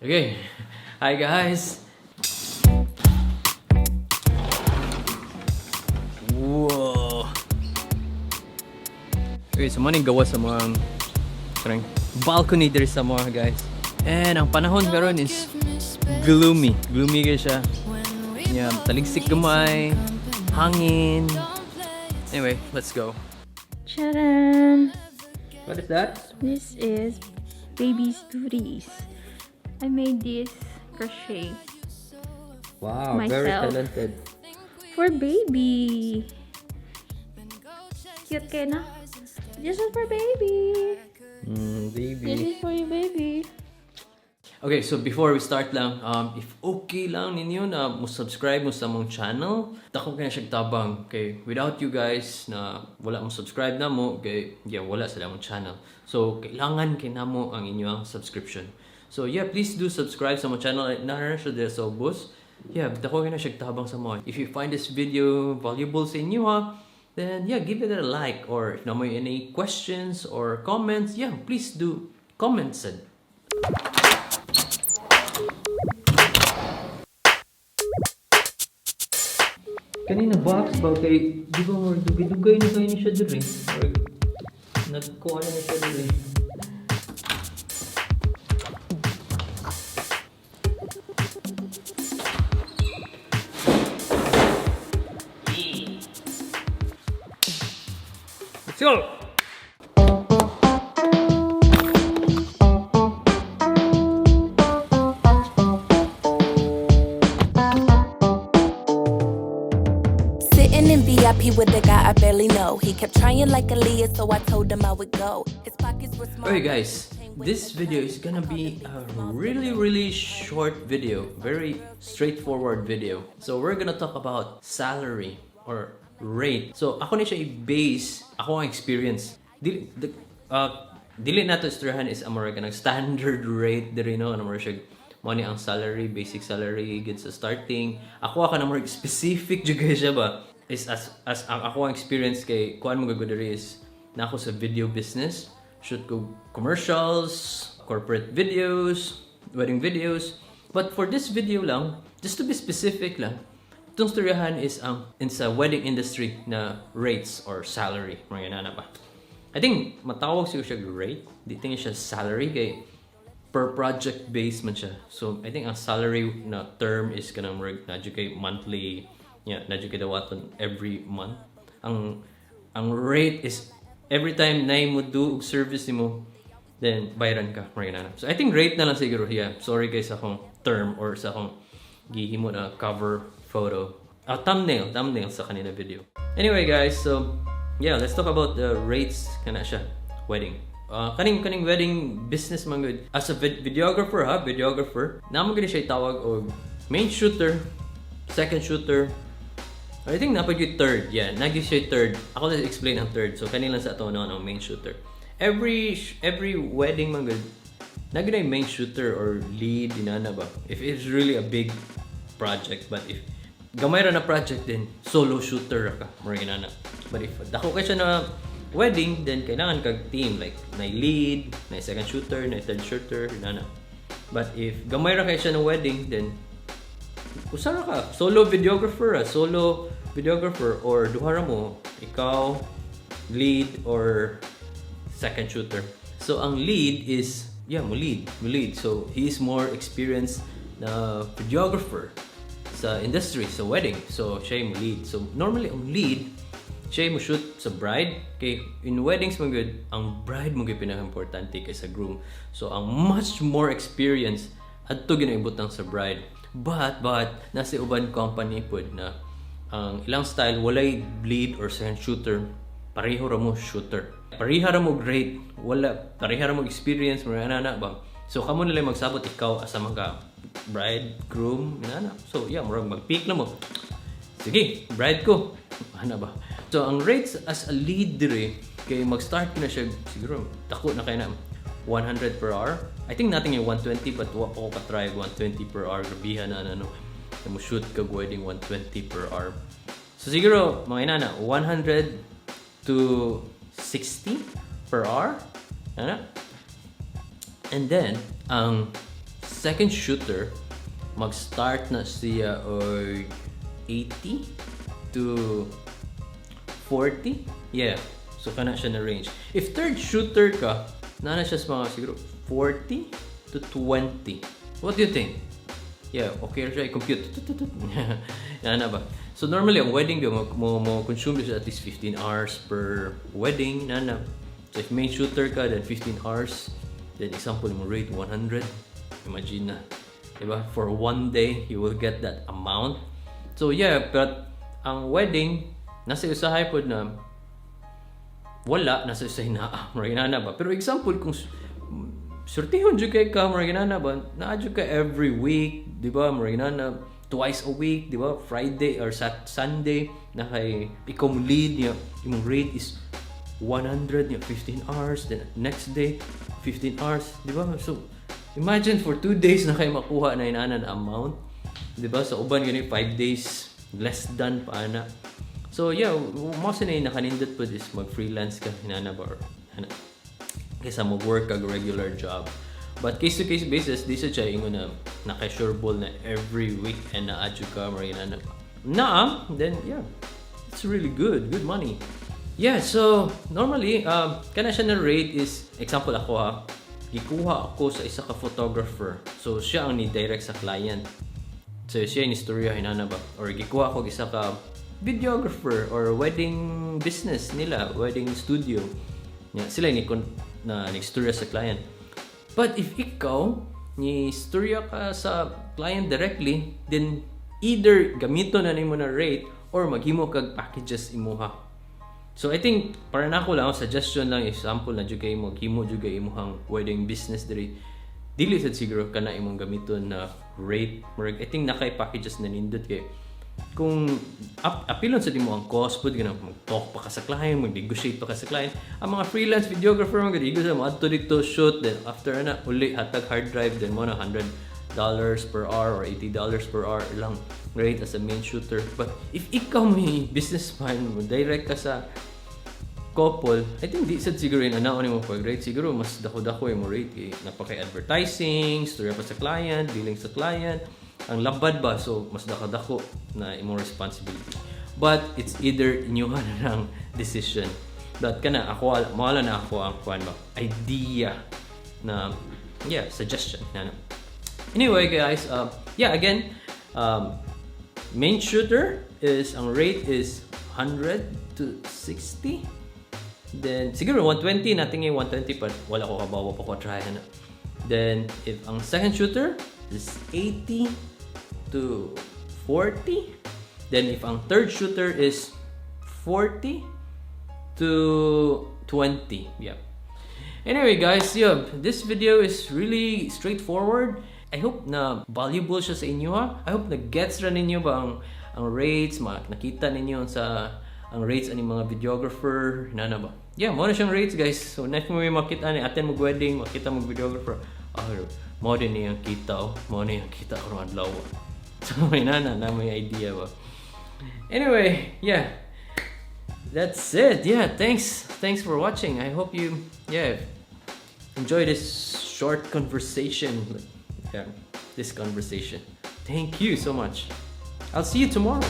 Okay. Hi, guys. Whoa. Okay, so mao gawa sa mga parang balcony diri sa mga guys. And ang panahon karon is gloomy. Gloomy kay siya. Yeah, taligsik gamay, hangin. Anyway, let's go. Charan! What is that? This is baby's booties. I made this crochet Wow, very myself. Talented. For baby. Cute kay na? This is for baby. Baby. This is for you, baby. Okay, so before we start lang, if okay lang ninyo na mo subscribe mo sa among channel, dako kay na siya tabang. Okay, without you guys na wala mo subscribe na mo, okay, yeah, wala sa among channel. So, kailangan kay namo ang inyong subscription. So, yeah, please do subscribe sa among channel. Naa siya diri sa ubos. Yeah, dako kay na siya tabang sa mo. If you find this video valuable sa inyo, ha, then yeah, give it a like. Or if naa moy any questions or comments, yeah, please do comment sad. Kanina box ba kay di ba more dugay-dugay na kayo ni siya diri? Or nagkuha na siya diri. Let's go! Sitting in VIP with a guy I barely know. He kept trying like Aaliyah, so I told him I would go. His pockets were small. Okay guys, this video is gonna be a really, really short video, very straightforward video. So we're gonna talk about salary or rate. So ako ni siya i-base ako ang experience. Dili nato istoryahan is amore kanang standard rate diri, no, ano mo siya mo ni ang salary, basic salary gid sa starting. Ako ka na more specific jud kay siya ba is as ang ako ang experience kay kuan mo gud diri is na ako sa video business, shoot ko commercials, corporate videos, wedding videos. But for this video lang, just to be specific lang, itong storyahan is ang in sa wedding industry na rates or salary, mga na ba. I think matawag siguro siya rate, di tingin siya salary kay per project base man siya. So I think ang salary na term is kanang murag na kay monthly, yeah, na kay dawaton every month. Ang rate is every time na mo do og service nimo, then bayaran ka, murag na. So I think rate na lang siguro, yeah. Sorry guys sa akong term or sa akong gihimo na cover photo. Ah, thumbnail sa kanina video. Anyway guys, so yeah, let's talk about the rates kana siya wedding. Kaning wedding business man gud. As a videographer ha, videographer, namo gani siya itawag og main shooter, second shooter, I think napag yung third. Yeah, nagi siya third. Ako na explain ang third. So kanila sa ato no, no, main shooter. Every wedding man gud, nagi na yung main shooter or lead inana ba. If it's really a big project, but if gamay ra na project din, solo shooter ra ka, mura inana. But if dako kay siya na wedding, then kailangan kag team like na lead, na second shooter, na third shooter, inana. But if gamay ra kay siya na wedding, then usa ra ka solo videographer, ah, solo videographer or duha ra mo, ikaw lead or second shooter. So ang lead is, yeah, mo lead, mo lead. So he is more experienced na videographer sa industry, sa wedding. So siya yung lead. So normally ang lead siya mo shoot sa bride kay in weddings man gud ang bride mo gyud pinaka-importante kaysa groom. So ang much more experience adto ginaibutang sa bride. But nasa uban company pod na ang ilang style walay lead or second shooter, pareho ra mo shooter. Pareha ra mo grade, wala pareha ra mo experience mo ana na ba. So kamo nila magsabot ikaw asa man ka bride, groom, inana. So yeah, murag mag-pick na mo. Sige, bride ko. Ano ba? So, ang rates as a lead dire, kay mag-start na siya, siguro, dako na kay na 100 per hour. I think natin yung 120, but wa ko ka-try 120 per hour. Grabihan na ano. Mo shoot kag wedding 120 per hour. So, siguro, mga inana, 100 to 60 per hour. Ano? And then, ang Second shooter, mag-start na siya og 80 to 40. Yeah. So kana siya na range. If third shooter ka, naa na siya sa mga siguro 40 to 20. What do you think? Yeah, okay ra siya i-compute. Tut, tut, tut. Naa na ba? So normally, ang wedding mo consume siya at least 15 hours per wedding naa na. So if main shooter ka, then 15 hours. Then example mo rate 100. Imagine na. Diba? For one day, you will get that amount. So yeah, but ang wedding, nasa usahay pod na wala, nasa usahay naa, murag inana ba. Pero example, kung surtihon jud kay ka, murag inana ba, naa jud ka every week, di ba, murag inana, twice a week, di ba, Friday or Sunday, na kay ikaw mo lead niya, imong rate is 100 niya, 15 hours, then next day 15 hours, di ba? So imagine, for 2 days na kay makuha na inana na amount, di ba? Sa uban gani 5 days, less than pa ana. So yeah, mao sa na nakanindot po is mag-freelance ka inana ba or ana kaysa mag-work kag regular job. But case to case basis, di sa siya ingon na naka-sure ball na every week and naa jud ka or inana. Naa, then yeah, it's really good, good money. Yeah, so normally, kana siya na rate is, example ako ha, gikuha ako sa isa ka photographer. So siya ang ni-direct sa client. So siya ni istorya inana ba or gikuha ko isa ka videographer or wedding business nila, wedding studio. Yeah, sila ni na ni-istorya sa client. But if ikaw ni istorya ka sa client directly, then either gamito na nimo na rate or maghimo kag packages imuha. So I think para nako lang, suggestion lang, example na jud kay mo himo jud kay imuhang wedding business diri, dili sad siguro kana imong gamiton na rate. Murag I think nakay packages na nindot kay kung apilon sa nimo ang cost pud ganang mag-talk pa ka sa client, mag-negotiate pa ka sa client. Ang mga freelance videographer mga gud sa mo adto dito, shoot, then after na uli, hatag hard drive, then mo na $100 per hour or $80 per hour lang rate as a main shooter. But if ikaw may businessman mo, direct ka sa couple, I think di sad siguro yun anaon nimo pag rate. Siguro mas dako-dako yung mo rate kay napakay advertising, storya pa sa client, dealing sa client, ang labad ba, so mas dako-dako na imong responsibility. But it's either inyuha na lang decision. But kana ako mo na ako ang kuan ba idea na, yeah, suggestion na. Anyway, guys, yeah, again, main shooter is ang rate is 100 to 60. Then, siguro 120, natin yung 120 pa. Wala ko kabawa pa ko try na. Then, if ang second shooter is 80 to 40. Then, if ang third shooter is 40 to 20. Yeah. Anyway, guys, yeah, this video is really straightforward. I hope na valuable siya sa inyo ha. I hope na gets ra ninyo ba ang rates, nakita ninyo sa ang rates ani mga videographer, nana ba. Yeah, mo na siyang rates, guys. So next mo may makita ni attend mo wedding, makita mo videographer. Ah, mo din niyang kita oh. Mo niyang kita karong adlaw. So may nana na may idea ba. Anyway, yeah. That's it. Yeah, thanks. Thanks for watching. I hope you, yeah, enjoy this short conversation. Yeah, this conversation. Thank you so much. I'll see you tomorrow.